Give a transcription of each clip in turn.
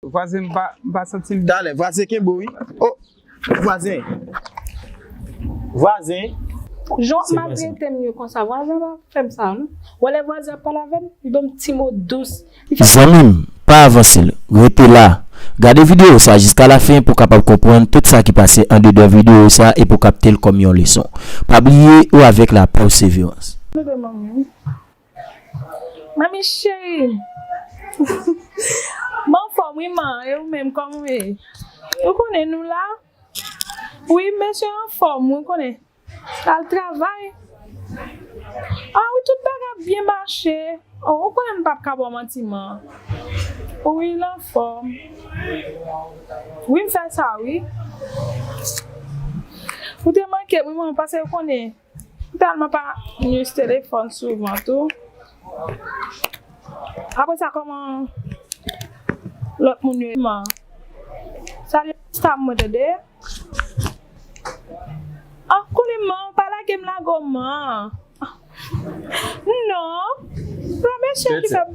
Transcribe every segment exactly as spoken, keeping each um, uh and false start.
Vwazen, m pa, m pa santi l. Talè, vwazen kenbe w, wi. Oh, vwazen. Vwazen. Jan w ap maltrete m yo konsa, vwazen pa fè m sa, non. Wè lè vwazen ap pale avè m, li ban m ti mo dous. Li fè Zanmi m, pa avanse l. Rete la. Gade videyo sa jiska lafen pou w kapab konprann tout sa ki pase andedan videyo sa e pou w kapte l kòm yon leson. Pa bliye ou avèk la pèseverans. Manmi cheri. M anfòm wi man, e ou menm kòman w ye? Ou konnen nou la? Wi, mesye anfòm, ou konnen. Al travay. Ah wi, tout bagay ap byen mache. Oh, ou konnen m p ap ka ba w manti man. Wi, l anfòm. Wi, m fè sa wi. Ou te manke m wi man, paske ou konnen. M tèlman pa use telefòn souvan tou. Apre sa, kòman lòt moun yo man? Salye sista mwen tande. Ah, konnen man, pa lage m lage w man. Non. Sa mesye ki fè m.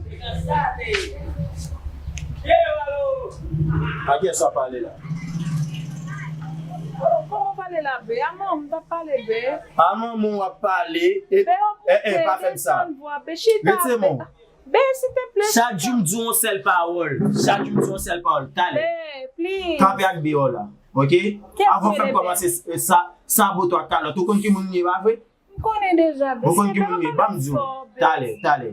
A kiyès w ap pale la? Kòman pale la, be? A manman m t ap pale, be. A manman w ap pale. E, Be, e, e, pa fè m sa. Desann vwa, be, chita, Rete be. Bon. Be, silteple, Chak jou m di w yon sèl pawòl. Chak jou m di w yon sèl pawòl. Talè. Be, please. Kanpe ak deyò la. Ok? Kèt Avan fè m kòmanse s- sa, sabote w ak kalòt. Ou konn ki moun m ye, pa vre? M konnen deja, be. Ou konn ki moun m ye? Ban m di w. Talè, talè.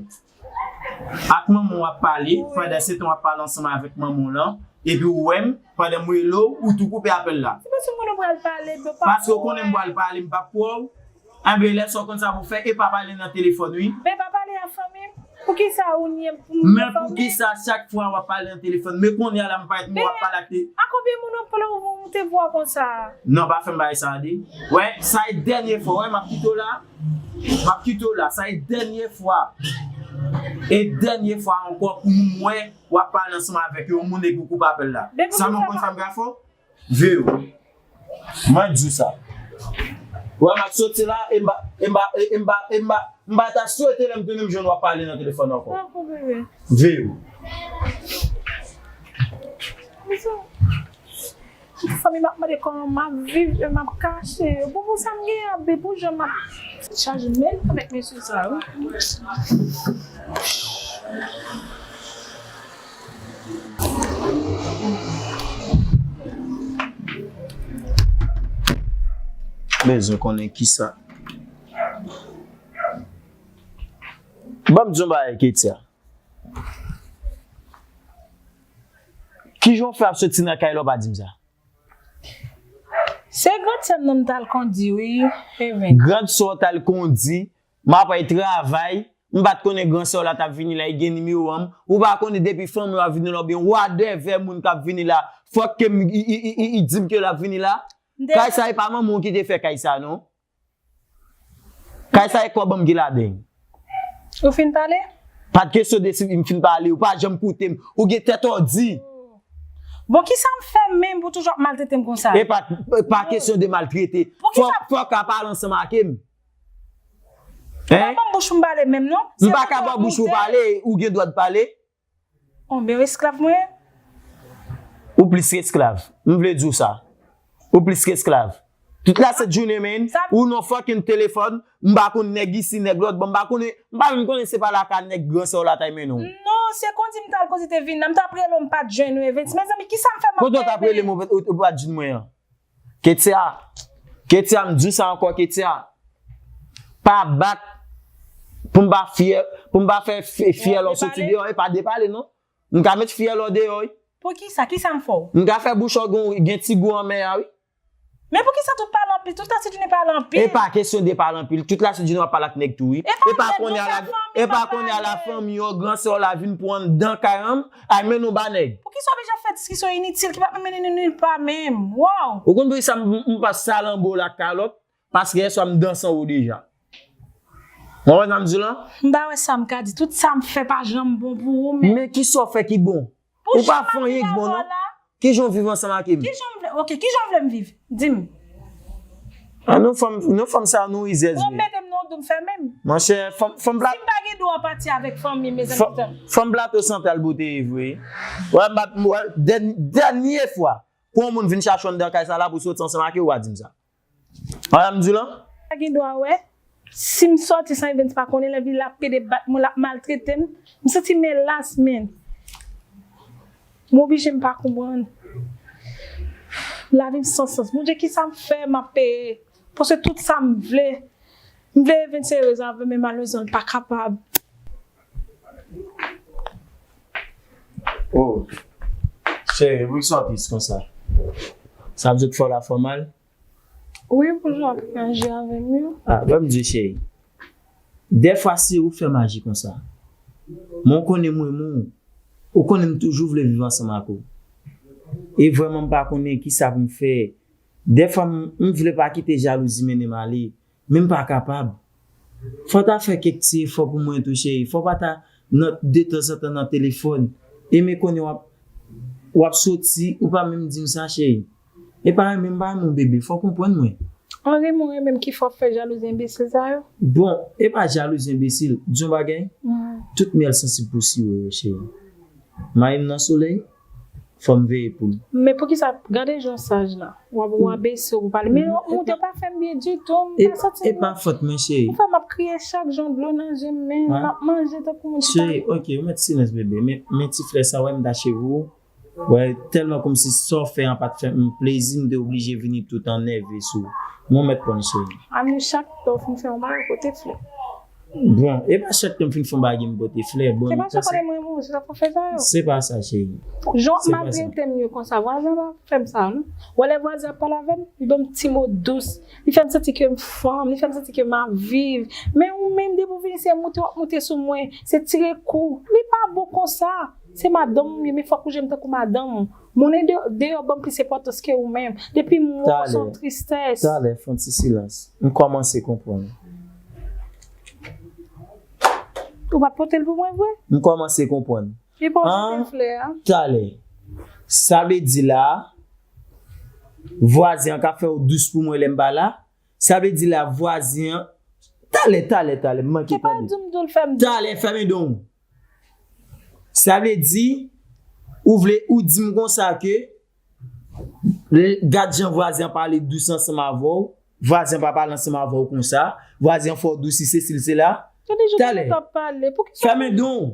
Ak manman w ap pale, pandan se tan w ap pale ansanm avèk manman w lan, epi ou wè m, pandan m rele w, ou tou koupe apèl la. Se paske m konnen w pral pale, be, pa Paske w konnen m pral pale, m p ap kwè w. Enben, lè sa w konn sa pou w fè, e pa pale nan telefòn, wi. Men pa pale a fanmi m. Poukisa ou nye pou m Men defann poukisa chak fwa w ap pale nan telefòn? Men kounye a la, m parèt mwen w ap pale ak te. A konbyen moun ou pale ou moute vwa konsa? Non, pa fè m bagay sa a, de. Wè, sa e dènye fwa, wè, m ap kite w la. M ap kite w la, sa e dènye fwa. E dènye fwa ankò pou m wè w ap pale ansanm avèk yon moun epi w koupe apèl la. Sa m konn fè m ka fè w? Veye w. Mwen di w sa. Wè, m ap soti la, e m pa, e m pa, e m pa, e m pa, m pa ta swete lè m tounen m jwenn w ap pale nan telefòn ankò. Veye w. Fanmi m ap mande kòman m ap viv, e m ap kache yo. Bon, pou sa m gen an, be, pou jan m ap chaje menm avèk mesye sa, wi. Bezwen konnen kisa. Ban m di yon bagay, Ketia. Kijan w fè ap soti nan kay la, w pa di m sa? Se grandsè m nan m t al kondi, wi, Even. Grandsè w t al kondi, m ap al travay, m pa t konnen grandsè w la t ap vini la, li gen nimewo an m. Ou pa konnen depi fanmi w ap vini la, oubyen wadèvè moun k ap vini la, fòk ke m, i, i, i, i, i di m ke l ap vini la. Kay sa e pa manman w ki te fè kay sa, non. Kay sa e kòb an m ki ladan l. Ou fin pale? Pa t kesyon de si m fin pale, ou pa janm koute m. Ou gen tèt òdi. Bon, kisa m fè menm pou toujou ap maltrete m konsa? E pa, pa kesyon de maltrete. Fòk, fòk w ka pale ansanm ak m. Hein? Ou pa ban m bouch pou m pale menm, non? M pa ka ba w bouch pou w pale, ou gen dwa pale. Bon, men esklav mwen ye? Ou plis ke esklav. M vle di w sa. Ou plis ke esklav. Tout lasent jounen, men, ou nan fucking telefòn, m pa konn nèg isi, nèg lòt bò, m pa konnen, m pa menm konnen se pa lakay nèg gran sè w la t al mennen w. Non, se kondi m t al kondi te vin la, m t ap rele w, m pa t jwenn ou, Evens. Mezanmi, kisa m fè m ap Kote w t ap rele m, ou, ou, ou pa t jwenn mwen an? Ketia, Ketia, m di w sa ankò, Ketia. Pa bat pou m pa fyè, pou m pa fè fy-, fyèl w soti deyò, e pa depale, non. M ka met fyèl w deyò, wi. Poukisa? Kisa m fè w? M ka fè bouch w gen, gen ti gou anmè a, wi. Men poukisa tout pale anpil? Tout lasent jounen pale anpil. E pa kesyon de pale anpil. Tout lasent jounen w ap pale ak nèg tou, wi. E pa kounye a la, e pa kounye a la fanmi w, gran sè w la vin pran anndan kay an m, ay mennen w ba nèg. Poukisa w bezwen ap fè diskisyon initil ki p ap mennen nou nil pa menm? Wow! Ou konn poukisa m, m, m pa salanbo la kalòt? Paske yèswa m danse anwo deja. Ou konprann sa m di w lan? M pa wè sa m ka di. Tout sa m fè pa janm bon pou ou menm. Men kisa w fè ki bon? Ou pa fè anyen k bon, non. Kijan w viv ansanm ak m? Kijan w vle, ok, kijan w vle m viv? Di m. Ah, nou fanm, nou fanm sa, nou rizèz vre. Ou mete m nan yon dou m fèmen m. Monchè, fanm, fanm plat. Si m pa gen Ou a pati avèk fanmi, mezanmi. Fanm Plato Santral pou te ye vre. Wè, m ap, wè, dèn- dènye fwa pou yon moun vin chache w anndan kay sa la pou soti ansanm ak yo, w a di m sa. Wè, m di w lan. Pa gen dwa wè. Si m sòti san Evens pa konnen, lè vin l ap pede bat mwen, l ap maltrete m. M santi m elas, men. M oblije m pa konprann. Lavi m san sans. Bondye, kisa m fè m ap peye? Paske tout sa m vle, m vle Evens erez avè m, men malerezman, l pa kapab. Oh, cheri, poukisa w tris konsa? Sa m sot fè w la fè w mal? Wi, pou jan w ap reyaji avè m yo. Ah, ban m di w, cheri. Dèfwa se ou k fè m aji konsa. Men w konnen m renmen w. Ou konnen m toujou vle viv ansanm ak ou. E vrèman m pa konnen kisa pou m fè. Dèfwa m, m vle pa kite jalouzi mennen m ale, men m pa kapab. Fò w ta fè kèk ti efò pou mwen tou, cheri. Fò w pa ta nan, detanzantan nan telefòn. E men konnen w ap, w ap soti, ou pa menm di m sa, cheri. E pa renmen m pa renmen w, bebe. Fò w konprann mwen. An renmen w renmen m ki fè w ap fè jalouzi enbesil sa yo? Bon, e pa jalouzi enbesil. Di yon bagay. Tout myèl sansib pou siwo yo, cheri. Mayi m nan solèy, fò m veye pou l. Men poukisa, gade jan w saj la. W ap, w ap bese w pou pale. Men ou te pa fè m byen ditou, m pa santi m. E pa fòt mwen, cheri. Ou fè m ap kriye chak jou, dlo nan je m, men m ap manje tankou moun ki pa. Cheri, oke, ou met silans, bebe. Men, men ti flè sa, wè m ta cheve w. Wè, tèlman kòmsi sa w fè an pa t fè m plezi, m te oblije vini tout annève sou ou. Mwen mèt konn, cheri. Ann, chak lè w fin fè yon bagay, pote flè. Bon, e pa chak lè m fin fè yon bagay m pote flè. Bon, se pa sa w konnen mwen renmen w, se sa pou fè sa yo. Se pa sa, cheri. Jan w ap maltrete m yo konsa, vwazen an pa fè m sa, non. Wè lè vwazen ap pale avè m, li ban m ti mo dous. Li fè m santi ke m fanm, li fè m santi ke m ap viv. Men ou menm, depi w vini, se moute w ap moute sou mwen, se tire kou. Li pa bon konsa. Se madanm ou m ye, men fòk ou jwenn m tankou madanm ou. Moun deyò, deyò ban m plis enpòtans ke ou menm. Depi m wè w se yon tristès. Talè, talè, fè yon ti silans. M kòmanse konprann. Ou pa t pote l pou mwen vre? M kòmanse konprann. Li pa w jete flè a? Talè. Sa vle di la, vwazen an ka fè w dous pou mwen lè m pa la? Sa vle di la, vwazen an, talè, talè, talè, m manke tande. Se pa di m di w l fè m. Talè, fèmen don w. Sa vle di, ou vle, ou di m konsa ke, gad jan vwazen an pale dous ansanm avè w, vwazen an pa pale ansanm avè w konsa, vwazen an fè w dous, si sesi, sela. Talè. Fèmen don w.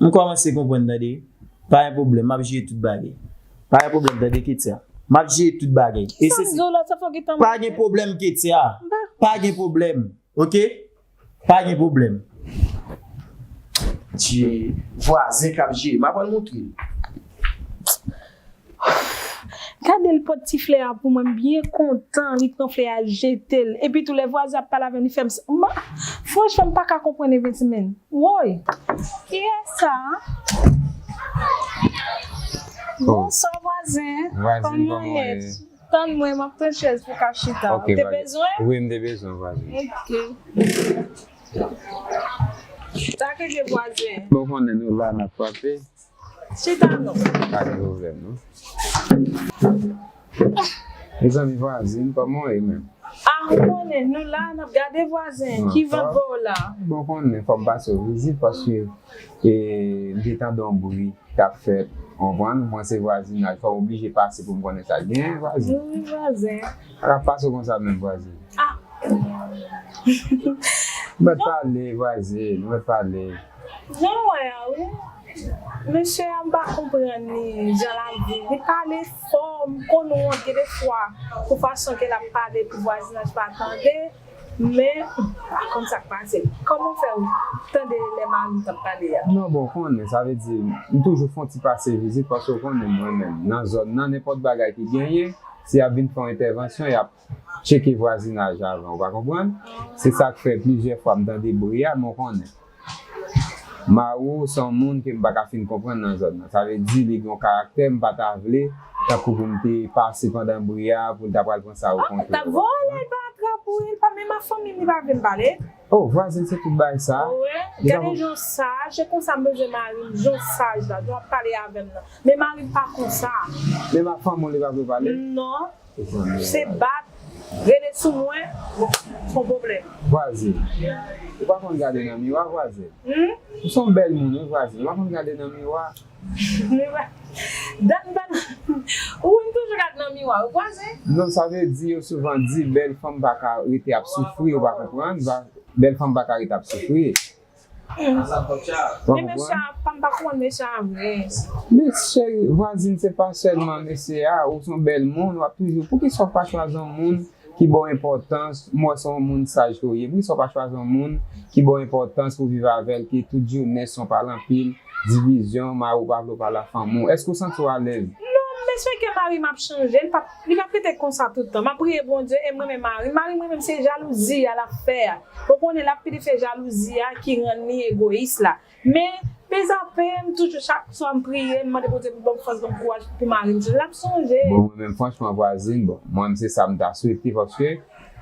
M kòmanse konprann, tande. Pa gen pwoblèm, m ap jere tout bagay. Pa gen pwoblèm, tande, Ketia. M ap jere tout bagay. E se, pa gen pwoblèm, Ketia. Pa gen pwoblèm, oke? Pa gen pwoblèm. Ti vwazen k ap jere. M ap al montre l. Gade l pot ti flè a pou mwen, m byen kontan, li pran flè a, l jete l. Epi tou, lè vwazen ap pale avè m, li fè m s-, m, franchman, m pa ka konprann Evens, men. Woy! Kiyès sa? Bonswa, vwazen. Vwazen, kòman w ye? Tann mwen, m ap tann chèz pou w ka chita. Ou te bezwen? Wi, m te bezwen, vwazen. Oke. Sa ke je vwazen. Bon, konnen nou la, n ap frape. Chita non. Pa gen pwoblèm, non. Mezanmi, vwazen, kòman w ye menm? Ah, ou konnen, nou la, n ap gade vwazen. Ki van voye w la? Bon, konnen, fò m pase w vizit, paske, e, m te tande yon bri k ap fèt, w konprann? Mwen, se vwazinaj, fò m oblije pase pou m konnen sa k genyen, vwazen. Wi, vwazen. Sa k ap pase w konsa menm, vwazen? Ah. Mèt pale, vwazen, mèt pale. Jan w wè a, wi. Mesye a, m pa konprann li, jan l ap viv. Li pale fò, m konn wont gen de fwa pou fason ke l ap pale pou vwazinaj pa tande. Men, m pa konn sa k pase. Kòman w fè w tande lè mari m t ap pale a? Non, bon, konnen, sa vle di, m toujou fè yon ti pase vizit, paske w konnen mwen menm, nan zòn nan, nenpòt bagay ki genyen, si y ap vin fè yon entèvansyon, y ap tcheke vwazinaj avan, ou pa konprann? Se sa k fè plizyè fwa m tande bri a, men w konnen. Mari w se yon moun ke m pa ka fin konprann nan zòn nan. Sa vle di li gen yon karaktè m pa ta vle, tankou pou m te pase pandan bri a, pou l ta pral pran sa o kontrè. Vòlè, l pa atrap ou, li pa menm ak fanmi m, li pa vle m pale. Oh, vwazen, se tout bagay sa. Wi, gade jan w saj, se konsa m bezwen mari m, jan w saj la, jan w ap pale avè m nan. Men mari m pa konsa. Menm ak fanmi w, li pa vle pale? Non. Se bat. Rele sou mwen, bon, se yon pwoblèm. Vwazin, ou pa konn gade nan miwa, vwazin? Hmm? Ou se yon bèl moun, wi, vwazin. Ou pa konn gade nan miwa? Miwa. Dat ban, ou, m toujou gade nan miwa, wi, vwazin. Non, sa vle di, yo souvan di, bèl fanm pa ka rete ap soufri, ou pa konprann? Va- Bèl fanm pa ka rete ap soufri. Hmm. Ou Men konprann? Mesye a, pa, m pa konn mesye a vre. Mesye, vwazin, se pa sèlman mesye a, ou se yon bèl moun, w ap toujou, poukisa w pa chwazi yon moun ki ba w enpòtans, m wè se yon moun saj ke w ye, poukisa w pa chwazi yon moun ki ba w enpòtans pou viv avè l, ke tout jounen se yon pale anpil, divizyon, mari w pa vle w pale ak fanm ou, èske w santi w alèz? Non, m espere ke mari m ap chanje, li p ap, li p ap rete konsa tout tan. M ap priye Bondye e m renmen mari m. Mari m renmen m, se jalouzi a l ap fè a. Ou konnen l ap plis fè jalouzi a ki rann li egoyis la. Men, pèzape, m toujou, chak swa m priye, m mande Bondye pou ban m fòs, ban m kouraj pou mari m. L ap sonje. Bon, mwen menm, franchman, vwazin, bon, mwen menm, se sa m ta swete, paske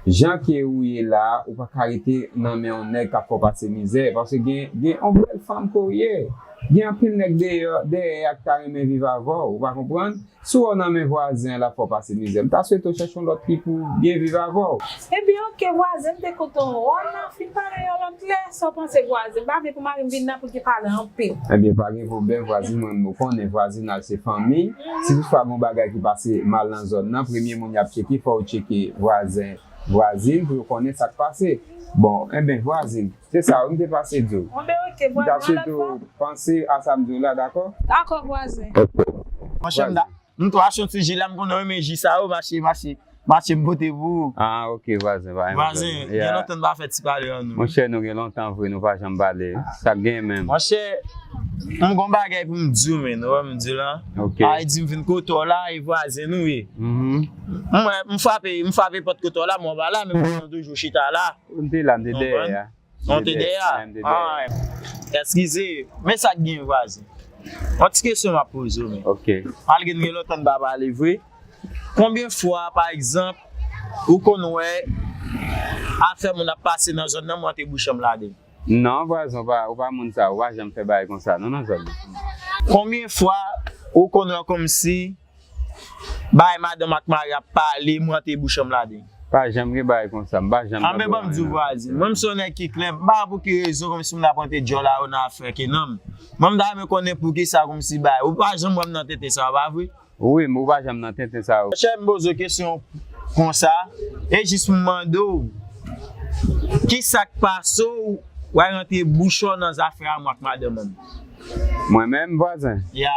jan ke ou ye la, ou pa ka rete nan men yon nèg k ap fè w pase mizè, paske gen, gen yon bèl fanm ke w ye. Gen anpil nèg deyò, dèyè a ki ta renmen viv avè w, ou pa konprann? Si w wè w nan men vwazen an, l ap fè w pase mizè. M ta swete w chèche yon lòt ki pou byen viv avè w. Ebyen, oke, vwazen, m te kontan w wè w, n a fin pale yon lòt lè. Sa w panse, vwazen? M pa vle pou mari m vin nan pou l te pale anpil. Ebyen, pa gen pwoblèm, vwazen, mwen, ou konnen vwazinaj se fanmi. Si toutfwa gen yon bagay ki pase mal nan zòn nan, premye moun y ap tcheke, fò w tcheke vwazen, vwazin, pou yo konnen sa k pase. Bon, enben, vwazin, se sa wi m te pase di w. Enben, oke, vwazen, m ta swete w panse a sa m di w la, dakò? Dakò, vwazen. Monchè, m ta, m tou achte yon ti ji la, m konnen w renmen ji sa yo, mache, mache, mache m pote pou ou. Ah, oke, vwazen, pa gen pwoblèm. Vwazen, gen lontan n pa fè ti pale an nou. Monchè, nou gen lontan vre, nou pa janm pale. Sa k gen menm? Monchè, m gon bagay pou m di w, men, ou wè m di w la. Oke. Ay di m vin kote w la, e vwazen nou ye. Mhm. M wè, m frape, m frape pòt kote w la, men w pa la, men m toujou chita la. M te la, m te dèyè a. Non, te dèyè a? Ah, eskize, men sa k gen vwazen. Yon ti kesyon m ap poze w, men. Oke. Malgre n gen lontan n pa pale vre, konbyen fwa, pa egzanp, ou konn wè afè moun ap pase nan zòn nan, mwen te bouch an m ladan l? Non, vwazen, ou pa, ou pa moun sa, ou pa janm fè bagay konsa, non, nan zòn nan. Konbyen fwa ou konn wè kòmsi bay madanm ak mari ap pale, mwen te bouch an m ladan l? Pa janm gen bagay konsa, m pa janm nan. Anben, ban m di w, vwazen. Mwen, m se yon nèg ki klè, m pa wè pou ki rezon kòmsi moun ap rantre djòl a yo nan afè ke nanm. Mwen, m ta renmen konnen poukisa kòmsi bay. Ou pa janm wè m nan tenten sa yo, pa vre? Wi, m, ou pa janm nan tenten sa yo. Monchè, m poze w kesyon konsa, e jis m mande w, ki sa k pase w, w al rantre bouch w nan zafè a mwen ak madanm mwen? Mwen menm, vwazen? Ya.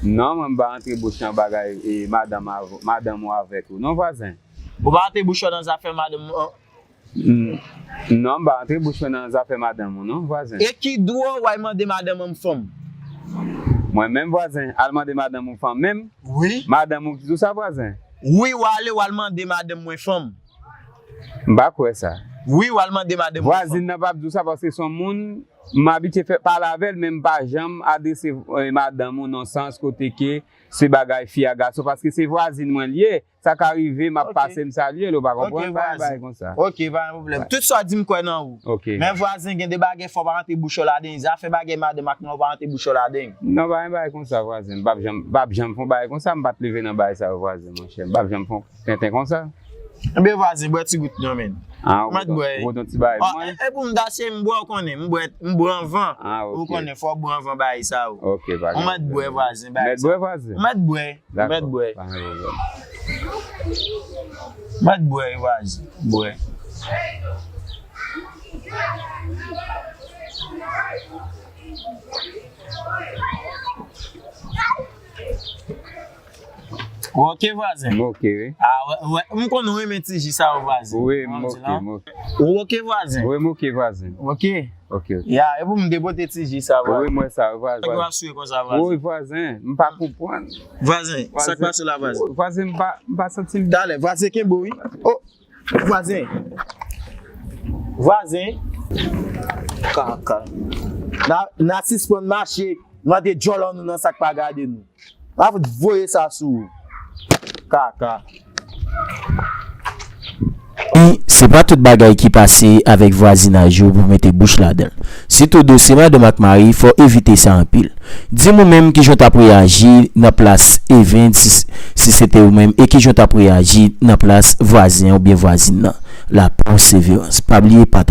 Non, mwen m pa rantre bouch nan bagay, e, madanm av-, madanm ou avèk ou. Non, vwazen. Ou pa rantre bouch ou nan zafè madanm ou? N-, non, m pa rantre bouch mwen nan zafè madanm ou, non, vwazen. E ki dwa w al mande madanm ou fanm? Mwen menm, vwazen, al mande madanm ou fanm menm? Wi. Madanm ou ki di w sa, vwazen? Wi, w ale, w al mande madanm mwen fanm. M pa kwè sa. Wi, w al mande madanm mwen fanm. Vwazin nan p ap di w sa paske se yon moun m abitye fè, pale avè l, men m pa janm adrese, eh, madanm ou nan sans kote ke se bagay fi a gason, paske se vwazin mwen l ye. Sa ka rive, m ap pase, m salye l, ou pa konprann, pa gen bagay konsa. Oke, pa gen pwoblèm. Tout sa w di m kwè nan ou. Oke. Men vwazen, gen de bagay fò w pa rantre bouch ou ladan l. Zafè bagay madanm ak mwen, ou pa rantre bouch ou ladan l. Non, pa gen bagay konsa, vwazen. M p ap janm, m p ap janm fè yon bagay konsa, m pa t leve nan bagay sa yo, vwazen, monchè. M p ap janm fè yon tenten konsa. Enben, vwazen, bwè ti gout non, men. Ah, ou mèt bwè. Ou pot yon ti bagay pou mwen? E, e pou m ta se m bwè, ou konnen, m bwè, m bwè anvan. Ah, oke. Ou konnen, fò w bwè anvan bagay sa yo. Oke, pa gen pwoblèm. Ou mèt bwè, vwazen, bagay sa. Mèt bwè, vwazen? Mèt bwè, vwazen. Dakò, pa gen pwoblèm. Mèt bwè, vwazen. Bwè. Ou oke, vwazen? M oke, wi. Ah, wè, wè. M konn ou renmen ti ji sa yo, vwazen. Wi, m oke, m oke. Ou oke, vwazen? Wi, m oke, vwazen. Oke. Oke, oke. Ya, e pou m depote ti ji sa, vwazen. Wi, m wè sa, vwazen. Sa k ap swiv konsa, vwazen? Wi, vwazen, m pa konprann. Vwazen, sa k pase la, vwazen? Vwazen, m pa, m pa santi m. Talè, vwazen, kenbe w, wi. Oh, vwazen. Vwazen. Kaka. N a, n a sispann mache, mete djòl an nou nan sa k pa gade nou. Pa fout voye sa sou ou. Kaka. Li, Se pa tout bagay ki pase avèk vwazinaj ou pou mete bouch ladan l. Sitou dosye madanm ak mari, fò evite sa anpil. Di m ou menm kijan w t ap reyaji nan plas Evens, si, si se te ou menm, e kijan w t ap reyaji nan plas vwazen an oubyen vwazin nan. Lapè w, Severance. Pa bliye pataje.